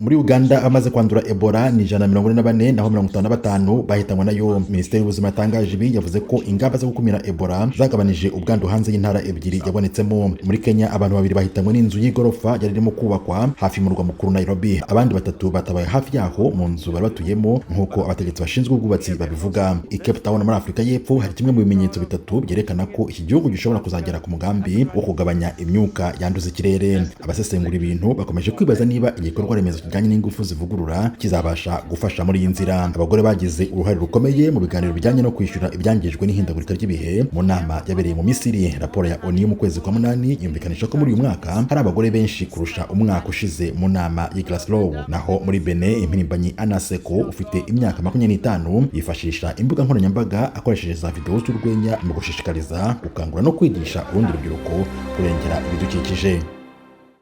Muri Uganda, abamaze kwandura Ebola ni 144, naho 55 bahitanywe nayo. Minisiteri y'Ubuzima yatangaje ibi yavuze ko ingamba zo gukumira Ebola zagabanije ubwandu hanze y'intara ebyiri yabonetsemo. Muri Kenya, abantu babiri bahitanywe n'inzu y'igorofa yari irimo kubakwa hafi y'umurwa mukuru Nairobi. Abandi batatu batabaye hafi yaho mu nzu bari batuyemo, nk'uko abategetsi bashinzwe ubwubatsi babivuga. I Cape Town muri Afurika y'Epfo hari kimwe mu bimenyetso bitatu byerekana ko iki gihugu gishobora kuzagera ku mugambi wo kugabanya imyuka yanduza ikirere. Abasesengura ibintu bakomeje kwibaza niba igikorwa remezo kijyanye n'ingufu zivugurura kizabasha gufasha muri iyi nzira. Abagore bagize uruhare rukomeye mu biganiro bijyanye no kwishyura ibyangijwe n'ihindagurika ry'ibihe mu nama yabereye mu Misiri. Raporo ya ONU yo mu kwezi kwa munani yumvikanisha ko muri uyu mwaka hari abagore benshi kurusha umwaka ushize mu nama y'i Glasgow. Naho muri Benin, impirimbanyi Anaseko ufite imyaka 25 yifashisha imbuga nkoranyambaga akoresheje za videwo z'urwenya mu gushishikariza, gukangura no kwigisha urundi rubyiruko kurengera ibidukikije.